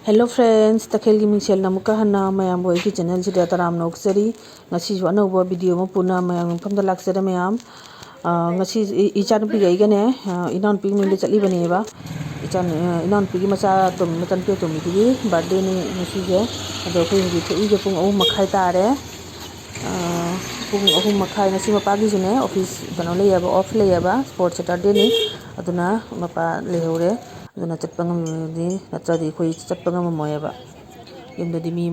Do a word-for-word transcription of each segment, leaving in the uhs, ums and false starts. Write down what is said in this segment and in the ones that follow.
Hello friends, ꯇꯈꯦꯜꯒꯤ ꯃꯤꯡꯁꯦꯜꯅ ꯑꯃꯨꯛꯀ ꯍꯟꯅ ꯃꯌꯥꯝꯕꯨ ꯑꯩꯒꯤ channelꯁꯤꯗ ꯇꯔꯥꯝꯅ ꯑꯣꯛꯆꯔꯤ꯫ ꯉꯁꯤꯁꯨ ꯑꯅꯧꯕ video ꯑꯃ ꯄꯨꯅ ꯃꯌꯥꯝꯒꯤ ꯃꯐꯝꯗ ꯂꯥꯛꯆꯔꯦ ꯃꯌꯥꯝ꯫ ꯑ, ꯉꯁꯤ ꯏ-, ꯏꯆꯥꯅꯨꯄꯤꯒ ꯑꯩꯒꯅꯦ, ꯑ, ꯏꯅꯥꯎꯅꯨꯄꯤꯒꯤ ꯃꯌꯨꯝꯗ ꯆꯠꯂꯤꯕꯅꯦꯕ꯫ ꯏꯆꯥꯅꯨ-, ꯑ, ꯏꯅꯥꯎꯅꯨꯄꯤꯒꯤ ꯃꯆꯥ ꯑꯇꯣꯝ-, ꯃꯆꯥꯅꯨꯄꯤ ꯑꯇꯣꯝꯕꯤꯗꯨꯒꯤ birthdayꯅꯤ ꯉꯁꯤꯁꯦ꯫ ꯑꯗꯣ ꯑꯩꯈꯣꯏ ꯍꯧꯖꯤꯛ ꯊꯣꯛꯏꯁꯦ ꯄꯨꯡ ꯑꯍꯨꯝ ꯃꯈꯥꯏ ꯇꯥꯔꯦ꯫ ꯑ, ꯄꯨꯡ ꯑꯍꯨꯝ ꯃꯈꯥꯏ꯫ ꯉꯁꯤ ꯃꯄꯥꯒꯤꯁꯨꯅꯦ office ꯀꯩꯅꯣ ꯂꯩꯌꯦꯕ, off ꯂꯩꯌꯦꯕ, fourth Saturdayꯅꯤ꯫ ꯑꯗꯨꯅ ꯃꯄꯥ ꯂꯩꯍꯧꯔꯦ꯫ ꯑꯗꯨꯅ ꯆꯠꯄ ꯉꯝꯃꯤꯕꯅꯤ, ꯅꯠꯇ꯭ꯔꯗꯤ ꯑꯩꯈꯣꯏ ꯆꯠꯄ ꯉꯝꯃꯝꯃꯣꯏꯌꯦꯕ꯫ ꯌꯨꯝꯗꯗꯤ ꯃꯤ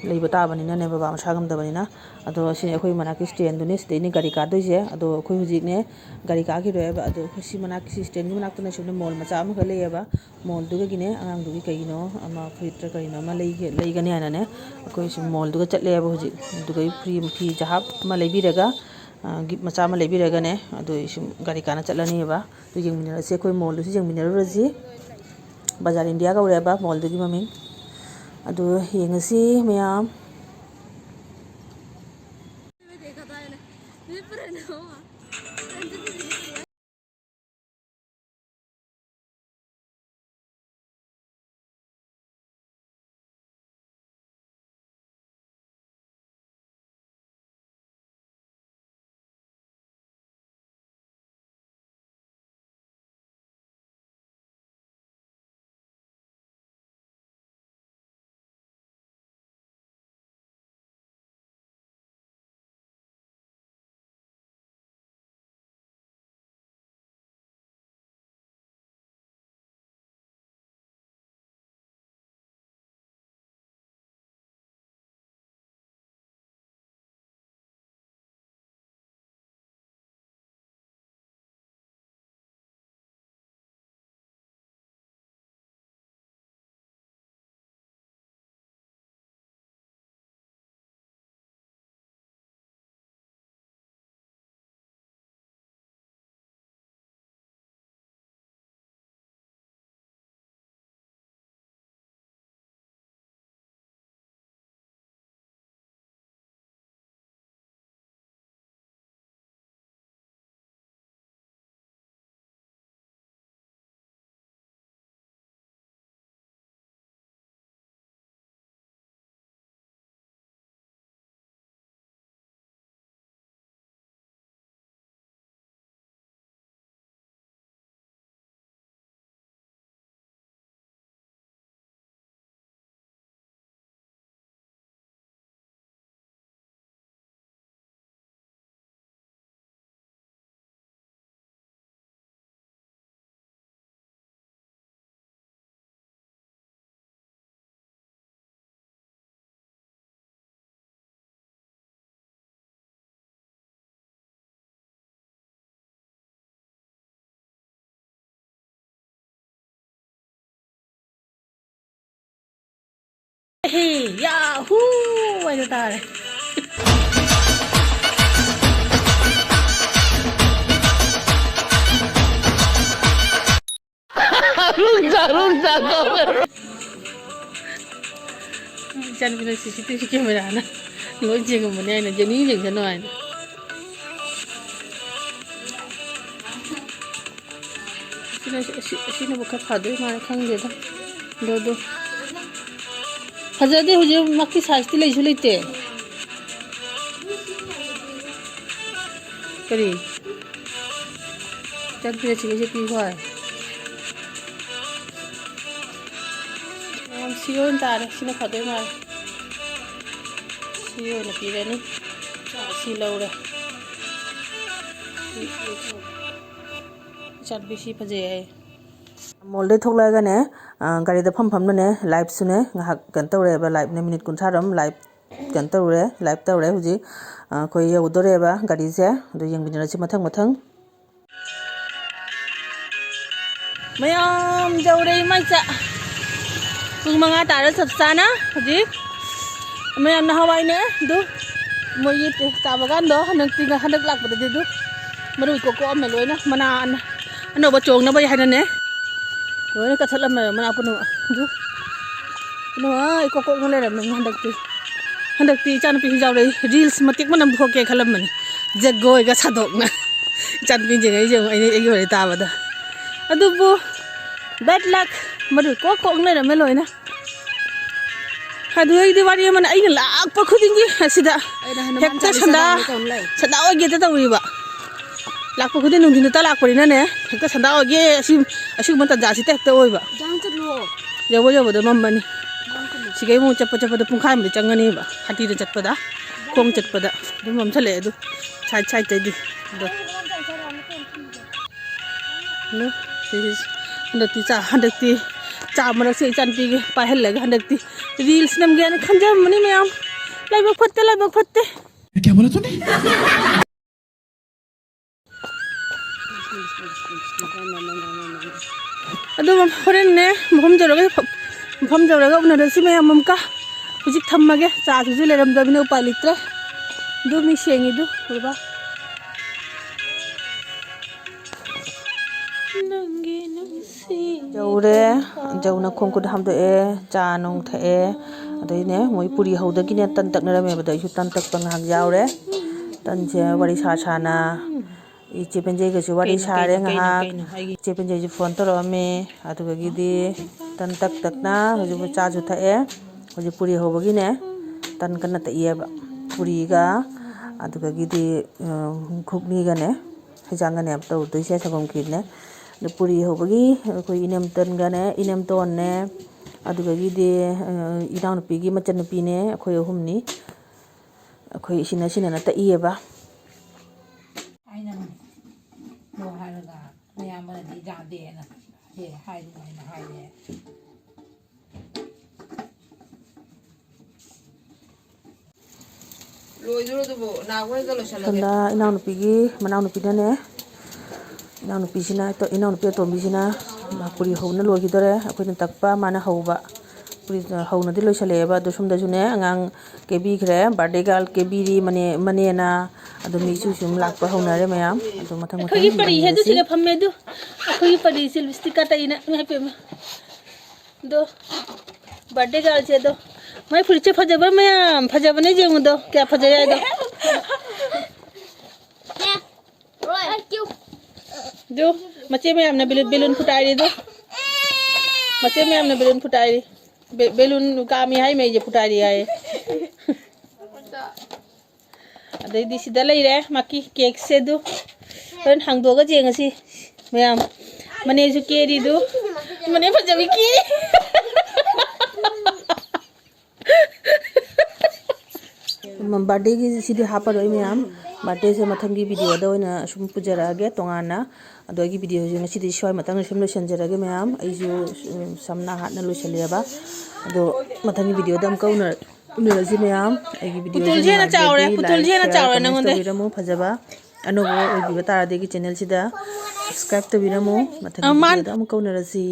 ꯂꯩꯕ ꯇꯥꯕꯅꯤꯅꯅꯦ, ꯕꯕꯥ ꯃꯁꯥ ꯉꯝꯗꯕꯅꯤꯅ꯫ ꯑꯗꯣ ꯁꯤꯅꯦ ꯑꯩꯈꯣꯏ ꯃꯅꯥꯛꯀꯤ standꯗꯨꯅꯦ, ꯁꯤꯗꯩꯅꯦ ꯒꯥꯔꯤ ꯀꯥꯗꯣꯏꯁꯦ꯫ ꯑꯗꯣ ꯑꯩꯈꯣꯏ ꯍꯧꯖꯤꯛꯅꯦ ꯒꯥꯔꯤ ꯀꯥꯈꯤꯔꯣꯏꯕ꯫ ꯑꯗꯣ ꯑꯩꯈꯣꯏ ꯁꯤ ꯃꯅꯥꯛꯀꯤ, ꯁꯤ standꯒꯤ ꯃꯅꯥꯛꯇꯅꯦ, ꯁꯣꯝꯗ mall ꯃꯆꯥ ꯑꯃꯈꯛ ꯂꯩꯌꯦꯕ꯫ Mallꯗꯨꯗꯒꯤꯅꯦ ꯑꯉꯥꯡꯗꯨꯒꯤ ꯀꯩꯅꯣ ꯑꯃ, ꯐꯨꯔꯤꯠꯇ꯭ꯔ ꯀꯩꯅꯣ ꯑꯃ ꯂꯩꯒꯦ, ꯂꯩꯒꯅꯤ ꯍꯥꯏꯅꯅꯦ ꯑꯩꯈꯣꯏ ꯁꯤ mallꯗꯨꯒ ꯆꯠꯂꯦꯕ ꯍꯧꯖꯤꯛ꯫ ꯑꯗꯨꯒ ꯐꯨꯔꯤ-, ꯐꯤ ꯖꯍꯥꯞ ꯑꯃ ꯂꯩꯕꯤꯔꯒ, ꯑ, gift ꯃꯆꯥ ꯑꯃ ꯂꯩꯕꯤꯔꯒꯅꯦ, ꯑꯗꯨ ꯑꯩ ꯁꯨꯝ ꯒꯥꯔꯤ ꯀꯥꯅ ꯆꯠꯂꯅꯦꯕ꯫ ꯑꯗꯨ ꯌꯦꯡꯃꯤꯟꯅꯔꯁꯤ, ꯑꯩꯈꯣꯏ mallꯗꯨꯁꯨ ꯌꯦꯡꯃꯤꯟꯅꯔꯨꯔꯁꯤ꯫ ꯕꯖꯥꯔ ꯏꯟꯗꯤꯌꯥ ꯀꯧꯔꯦꯕ mallꯗꯨꯒꯤ ꯃꯃꯤꯡ꯫ ꯑꯗꯨ ꯌꯦꯡꯉꯁꯤ ꯃꯌꯥꯝ꯫ ꯑꯦꯍꯦ, ꯌꯥꯍꯨ ꯍꯥꯏꯗꯣ ꯇꯥꯔꯦ꯫ ꯏꯆꯥꯅꯨꯄꯤꯅ ꯁꯤ ꯁꯤ ꯇꯤ ꯚꯤ ꯀꯦꯃꯦꯔꯥꯅ ꯂꯣꯏ ꯌꯦꯡꯉꯝꯕꯅꯦ ꯍꯥꯏꯅ, ꯌꯦꯡꯅꯤꯡ ꯌꯦꯡꯁꯅꯨ ꯍꯥꯏꯅ꯫ ꯁꯤꯅ, ꯁꯤ, ꯁꯤꯅꯕꯨ ꯈꯔ ꯐꯗꯣꯏ ꯃꯥꯜꯂꯦ, ꯈꯪꯗꯦꯗ꯫ ꯑꯗꯣ, ꯑꯗꯣ꯫ ꯐꯖꯗꯦ, ꯍꯧꯖꯤꯛꯃꯛꯀꯤ ꯁꯥꯏꯖꯇꯤ ꯂꯩꯁꯨ ꯂꯩꯇꯦ꯫ ꯀꯔꯤ? ꯆꯠꯄꯤꯔ ꯁꯤꯒꯩꯁꯦ ꯄꯤꯈꯣ ꯍꯥꯏ꯫ ꯃꯌꯥꯝ ꯁꯤ ꯑꯣꯏꯅ ꯇꯥꯔꯦ, ꯁꯤꯅ ꯐꯗꯣꯏ ꯃꯥꯜꯂꯦ꯫ ꯁꯤ ꯑꯣꯏꯅ ꯄꯤꯔꯅꯤ꯫ ꯁꯤ ꯂꯧꯔꯦ꯫ ꯏꯆꯥꯅꯨꯄꯤ ꯁꯤ ꯐꯖꯩ ꯍꯥꯏ꯫ ꯃꯣꯜꯗꯩ ꯊꯣꯛꯂꯛꯑꯒꯅꯦ, ꯑ, ꯒꯥꯔꯤꯗ ꯐꯝ ꯐꯝꯅꯅꯦ, ꯂꯥꯏꯞꯁꯨꯅꯦ, ꯉꯥꯏꯍꯥꯛ ꯀꯩꯅꯣ ꯇꯧꯔꯦꯕ, ꯂꯥꯏꯞꯅꯦ, ꯃꯤꯅꯤꯠ ꯀꯨꯟꯊ꯭ꯔꯥꯔꯣꯝ ꯂꯥꯏꯞ ꯀꯩꯅꯣ ꯇꯧꯔꯦ, ꯂꯥꯏꯞ ꯇꯧꯔꯦ ꯍꯧꯖꯤꯛ꯫ ꯑ, ꯑꯩꯈꯣꯏ ꯌꯧꯗꯣꯔꯦꯕ ꯒꯥꯔꯤꯁꯦ, ꯑꯗꯨ ꯌꯦꯡꯃꯤꯟꯅꯔꯁꯤ ꯃꯊꯪ ꯃꯊꯪ꯫ ꯃꯌꯥꯝ ꯌꯧꯔꯦ ꯏꯃꯥ ꯏꯆꯥ꯫ ꯄꯨꯡ ꯃꯉꯥ ꯇꯥꯔꯦ ꯆꯞ ꯆꯥꯅ ꯍꯧꯖꯤꯛ꯫ ꯃꯌꯥꯝ ꯅꯍꯥꯟꯋꯥꯏꯅꯦ ꯑꯗꯨ ꯃꯣꯏꯒꯤ ꯆꯥ ꯕꯒꯥꯟꯗꯣ ꯍꯟꯗꯛꯇꯤ, ꯍꯟꯗꯛ ꯂꯥꯛꯄꯗꯗꯤ ꯑꯗꯨ ꯃꯔꯨ ꯏꯀꯣꯛ ꯀꯣꯛꯑꯝꯃꯦ ꯂꯣꯏꯅ꯫ ꯃꯅꯥ ꯑꯅ-, ꯑꯅꯧꯕ ꯆꯣꯡꯅꯕ ꯍꯥꯏꯅꯅꯦ ꯂꯣꯏꯅ ꯀꯛꯊꯠꯂꯝꯃꯦꯕ ꯃꯅꯥ ꯄꯨꯝꯅꯃꯛ꯫ ꯑꯗꯨ ꯄꯨꯝꯅꯃꯛ ꯑꯥ ꯏꯀꯣꯛ ꯀꯣꯛꯅ ꯂꯩꯔꯝꯃꯦ ꯍꯟꯗꯛꯇꯤ꯫ ꯍꯟꯗꯛꯇꯤ ꯏꯆꯥꯅꯨꯄꯤꯁꯨ ꯌꯥꯎꯔꯛꯏ꯫ ꯔꯤꯜꯁ ꯃꯇꯦꯛ ꯑꯃ ꯅꯝꯊꯣꯛꯀꯦ ꯈꯜꯂꯝꯕꯅꯤ, ꯖꯒꯣꯏꯒ ꯁꯥꯗꯣꯛꯅ꯫ ꯏꯆꯥꯅꯨꯄꯤꯁꯤꯡ ꯑꯩꯁꯦ ꯑꯃꯨꯛ ꯑꯩꯅ ꯑꯩꯒꯤ ꯋꯥꯔꯤ ꯇꯥꯕꯗ꯫ ꯑꯗꯨꯕꯨ bad luck, ꯃꯗꯨ ꯀꯣꯛ ꯀꯣꯛ ꯂꯩꯔꯝꯃꯦ ꯂꯣꯏꯅ꯫ ꯑꯗꯨꯗꯩꯗꯤ ꯋꯥꯔꯤ ꯑꯃꯅ, ꯑꯩꯅ ꯂꯥꯛꯄ ꯈꯨꯗꯤꯡꯒꯤ ꯑꯁꯤꯗ ꯑꯩꯅ ꯍꯅꯨꯃꯥꯟ ꯍꯦꯛꯇ ꯆꯥꯂꯤꯁꯥ ꯁꯟꯗꯥ, ꯇꯧꯅꯤ ꯇꯧ ꯂꯩ꯫ ꯁꯟꯗꯥ ꯑꯣꯏꯒꯦꯗ ꯇꯧꯔꯤꯕ꯫ ꯂꯥꯛꯄ ꯈꯨꯗꯤꯡ ꯅꯨꯡꯊꯤꯟꯗꯇ ꯂꯥꯛꯄꯅꯤꯅꯅꯦ, ꯍꯦꯛꯇ ꯁꯟꯗꯥ ꯑꯣꯏꯒꯦ, ꯑꯁꯤ, ꯑꯁꯤꯒꯨꯝꯕ ꯇꯟꯖꯥꯁꯤꯗ ꯍꯦꯛꯇ ꯑꯣꯏꯕ꯫ ꯌꯥꯡ ꯆꯠꯂꯨ꯫ ꯌꯧꯕ ꯌꯧꯕꯗ ꯃꯝꯃꯅꯤ꯫ ꯌꯥꯡ ꯆꯠꯂꯨ꯫ ꯁꯤꯒꯩ ꯑꯃꯨꯛ ꯆꯠꯄ ꯆꯠꯄꯗ ꯄꯨꯡꯈꯥꯏꯃꯨꯛꯇꯤ ꯆꯪꯒꯅꯦꯕ, ꯍꯥꯇꯤꯗ ꯆꯠꯄꯗ, ꯈꯣꯡ ꯆꯠꯄꯗ꯫ ꯑꯗꯨꯝ ꯃꯝꯁꯜꯂꯛꯑꯦ ꯑꯗꯨ, side sideꯇꯩꯗꯤ꯫ ꯑꯗꯣ꯫ ꯑꯗꯣ ꯁꯤꯒꯤ ꯍꯟꯗꯛꯇꯤ ꯆꯥ, ꯍꯟꯗꯛꯇꯤ ꯆꯥ ꯃꯔꯛꯁꯦ ꯏꯆꯥꯅꯨꯄꯤꯒꯤ ꯄꯥꯏꯍꯜꯂꯒ ꯍꯟꯗꯛꯇꯤ reels ꯅꯝꯒꯦꯅ ꯈꯟꯖꯔꯝꯕꯅꯤ ꯃꯌꯥꯝ꯫ ꯂꯥꯏꯕꯛ ꯐꯠꯇꯦ, ꯂꯥꯏꯕꯛ ꯐꯠꯇꯦ꯫ क्या बोला तूने? ꯑꯗꯨ ꯍꯣꯔꯦꯟꯅꯦ ꯃꯐꯝ ꯌꯧꯔꯒ, ꯃꯐꯝ ꯌꯧꯔꯒ ꯎꯅꯔꯁꯤ ꯃꯌꯥꯝ ꯑꯃꯨꯛꯀ꯫ ꯍꯧꯖꯤꯛ ꯊꯝꯃꯒꯦ, ꯆꯥꯁꯤꯁꯨ ꯂꯩꯔꯝꯗꯕꯅꯤꯅ ꯎꯄꯥꯏ ꯂꯩꯇ꯭ꯔꯦ꯫ ꯑꯗꯨ ꯃꯤ ꯁꯦꯡꯉꯤꯗꯨ ꯎꯔꯕ? ꯅꯪꯒꯤ ꯅꯨꯡꯁꯤ ꯌꯧꯔꯦ꯫ ꯖꯧꯅ ꯈꯣꯡ ꯈꯨꯠ ꯍꯥꯝꯗꯣꯛꯑꯦ, ꯆꯥ ꯅꯨꯡ ꯊꯛꯑꯦ꯫ ꯑꯗꯩꯅꯦ, ꯃꯣꯏ ꯄꯨꯔꯤ ꯍꯧꯗꯒꯤꯅꯦ ꯇꯟ ꯇꯛꯅꯔꯝꯃꯦꯕ, ꯑꯗꯣ ꯑꯩꯁꯨ ꯇꯟ ꯇꯛꯄ ꯉꯥꯏꯍꯥꯛ ꯌꯥꯎꯔꯦ꯫ ꯇꯟꯁꯦ ꯋꯥꯔꯤ ꯁꯥ ꯁꯥꯅ ꯏꯆꯦ ꯄꯦꯟꯖꯩꯒꯁꯨ ꯋꯥꯔꯤ ꯀꯩꯅꯣ, ꯁꯥꯔꯦ ꯀꯩꯅꯣ, ꯀꯩꯅꯣ, ꯉꯥꯏꯍꯥꯛ꯫ ꯀꯩꯅꯣ? ꯑꯩꯒꯤ ꯏꯆꯦ ꯄꯦꯟꯖꯩꯁꯨ ꯐꯣꯟ ꯇꯧꯔꯛꯑꯝꯃꯦ꯫ ꯑꯗꯨꯗꯒꯤꯗꯤ ꯇꯟ ꯇꯛ ꯇꯛꯅ ꯍꯧꯖꯤꯛ ꯆꯥꯁꯨ ꯊꯛꯑꯦ꯫ ꯍꯧꯖꯤꯛ ꯄꯨꯔꯤ ꯍꯧꯕꯒꯤꯅꯦ, ꯇꯟ ꯀꯟꯅ ꯇꯛꯏꯌꯦꯕ꯫ ꯄꯨꯔꯤꯒ, ꯑꯗꯨꯗꯒꯤꯗꯤ, ꯑ, ꯘꯨꯒꯅꯤꯒꯅꯦ, ꯍꯩꯖꯥꯡꯒꯅꯦ ꯇꯧꯗꯣꯏꯁꯦ, ꯁꯪꯒꯣꯝ ꯈꯤꯔꯅꯦ꯫ ꯑꯗꯨ ꯄꯨꯔꯤ ꯍꯧꯕꯒꯤ ꯑꯩꯈꯣꯏ ꯏꯅꯦꯝꯇꯟꯒꯅꯦ, ꯏꯅꯦꯝꯇꯣꯟꯅꯦ, ꯑꯗꯨꯗꯒꯤꯗꯤ, ꯑ, ꯏꯅꯥꯎꯅꯨꯄꯤꯒꯤ ꯃꯆꯟꯅꯨꯄꯤꯅꯦ, ꯑꯩꯈꯣꯏ ꯑꯍꯨꯝꯅꯤ꯫ ꯑꯩꯈꯣꯏ ꯏꯁꯤꯟꯅ ꯁꯤꯟꯅꯅ ꯇꯛꯏꯌꯦꯕ꯫ ꯑꯩꯅ ꯂꯣ ꯍꯥꯏꯔꯒ ꯅꯌꯥꯝꯕꯅꯗꯤ ꯌꯥꯗꯦꯅ ꯍꯦꯛ ꯍꯥꯏꯗꯅ ꯑꯩꯅ ꯍꯥꯏꯌꯦ꯫ ꯂꯣꯏꯗꯣꯔꯣ ꯑꯗꯨꯕꯨ? ꯅꯥꯎꯕ ꯍꯣꯏꯒ ꯂꯣꯏꯁꯜꯂꯒꯦ꯫ ꯁꯣꯝꯗ ꯏꯅꯥꯎꯅꯨꯄꯤꯒꯤ ꯃꯅꯥꯎꯅꯨꯄꯤꯅꯅꯦ, ꯏꯅꯥꯎꯅꯨꯄꯤꯁꯤꯅ, ꯏꯅꯥꯎꯅꯨꯄꯤ ꯑꯇꯣꯝꯕꯤꯁꯤꯅ ꯄꯨꯔꯤ ꯍꯧꯅ ꯂꯣꯏꯈꯤꯗꯣꯔꯦ꯫ ꯑꯩꯈꯣꯏꯅ ꯇꯛꯄ, ꯃꯥꯅ ꯍꯧꯕ꯫ ꯄꯨꯔꯤ ꯍꯧꯅꯗꯤ ꯂꯣꯏꯁꯜꯂꯛꯑꯦꯕ꯫ ꯑꯗꯣ ꯁꯣꯝꯗꯁꯨꯅꯦ, ꯑꯉꯥꯡ ꯀꯦꯕꯤꯈ꯭ꯔꯦ꯫ Birthday girl ꯀꯦꯕꯤꯔꯤ ꯃꯅꯦ-, ꯃꯅꯦꯅ꯫ ꯑꯗꯣ ꯃꯤ ꯏꯁꯨ ꯁꯨꯝ ꯂꯥꯛꯄ ꯍꯧꯅꯔꯦ ꯃꯌꯥꯝ꯫ ꯑꯗꯣ ꯃꯊꯪ ꯃꯊꯪ ꯑꯩꯈꯣꯏꯒꯤ ꯄꯔꯤꯁꯦ ꯑꯗꯨ ꯌꯦꯡꯉꯁꯤ꯫ ꯁꯤꯗ ꯐꯝꯃꯦ꯫ ꯑꯗꯨ ꯑꯩꯈꯣꯏꯒꯤ ꯄꯔꯤꯁꯦ lipstick ꯀꯥ ꯇꯛꯏꯅ, ꯏꯃꯥ ꯏꯄꯦꯝꯃ꯫ ꯑꯗꯣ birthday girlꯁꯦ ꯑꯗꯣ ꯃꯥꯏ ꯐꯨꯔꯤꯠꯁꯦ ꯐꯖꯕ꯭ꯔꯥ ꯃꯌꯥꯝ? ꯐꯖꯕꯅꯦ, ꯌꯦꯡꯉꯨꯗꯣ, ꯀꯌꯥ ꯐꯖꯩ ꯍꯥꯏꯗꯣ꯫ ꯑꯗꯨ ꯃꯆꯦ ꯃꯌꯥꯝꯅ ꯕꯦꯂꯨꯟ, ꯕꯦꯂꯨꯟ ꯐꯨꯇꯥꯏꯔꯤ ꯑꯗꯨ꯫ ꯃꯆꯦ ꯃꯌꯥꯝꯅ ꯕꯦꯂꯨꯟ ꯐꯨꯇꯥꯏꯔꯤ꯫ ꯕꯦ-, ꯕꯦꯂꯨꯟ ꯀꯥꯝꯃꯤ ꯍꯥꯏ ꯃꯩꯁꯦ ꯐꯨꯇꯥꯏꯔꯤ ꯍꯥꯏꯌꯦ꯫ ꯑꯗꯩꯗꯤ ꯁꯤꯗ ꯂꯩꯔꯦ ꯃꯥꯀꯤ cakeꯁꯦ ꯑꯗꯨ꯫ ꯍꯣꯔꯦꯟ ꯍꯥꯡꯗꯣꯛꯑꯒ ꯌꯦꯡꯉꯁꯤ ꯃꯌꯥꯝ꯫ ꯃꯅꯦꯁꯨ ꯀꯦꯔꯤꯗꯨ꯫ ꯃꯅꯦ ꯐꯖꯕꯤ ꯀꯦꯔꯤ꯫ ꯎꯝ, birthdayꯒꯤ ꯁꯤꯗꯤ ꯍꯥꯞꯄꯔꯣꯏ ꯃꯌꯥꯝ꯫ Birthdayꯁꯦ ꯃꯊꯪꯒꯤ videoꯗ ꯑꯣꯏꯅ ꯁꯨꯝ ꯄꯨꯖꯔꯛꯑꯒꯦ ꯇꯣꯉꯥꯟꯅ꯫ ꯑꯗꯣ ꯑꯩꯒꯤ videoꯁꯦ ꯉꯁꯤꯗꯤ ꯁ꯭ꯋꯥꯏ ꯃꯇꯥꯡꯗ ꯁꯨꯝ ꯂꯣꯏꯁꯤꯟꯖꯔꯒꯦ ꯃꯌꯥꯝ꯫ ꯑꯩꯁꯨ, ꯎꯝ, ꯁꯝꯅ ꯍꯥꯠꯅ ꯂꯣꯏꯁꯤꯜꯂꯦꯕ꯫ ꯑꯗꯣ ꯃꯊꯪꯒꯤ videoꯗ ꯑꯃꯨꯛꯀ ꯎꯅ-, ꯎꯅꯔꯁꯤ ꯃꯌꯥꯝ꯫ ꯑꯩꯒꯤ videoꯁꯦ ꯄꯨꯇꯨꯜꯁꯦ ꯍꯦꯟꯅ ꯅꯨꯡꯉꯥꯏꯔꯒꯗꯤ ꯆꯥꯎꯔꯦ, ꯄꯨꯇꯨꯜꯁꯦ like, ꯍꯦꯟꯅ share, ꯆꯥꯎꯔꯦ comments ꯅꯪꯉꯣꯟꯗꯩ꯫ ꯇꯧꯕꯤꯔꯝꯃꯨ꯫ ꯐꯖꯕ ꯑꯅꯧꯕ ꯑꯣꯏꯕꯤꯕ ꯇꯥꯔꯗꯤ ꯑꯩꯒꯤ channelꯁꯤꯗ subscribe ꯇꯧꯕꯤꯔꯝꯃꯨ꯫ ꯃꯊꯪꯒꯤ ꯑ, ꯃꯥꯟ- videoꯗ ꯑꯃꯨꯛꯀ ꯎꯅꯔꯁꯤ꯫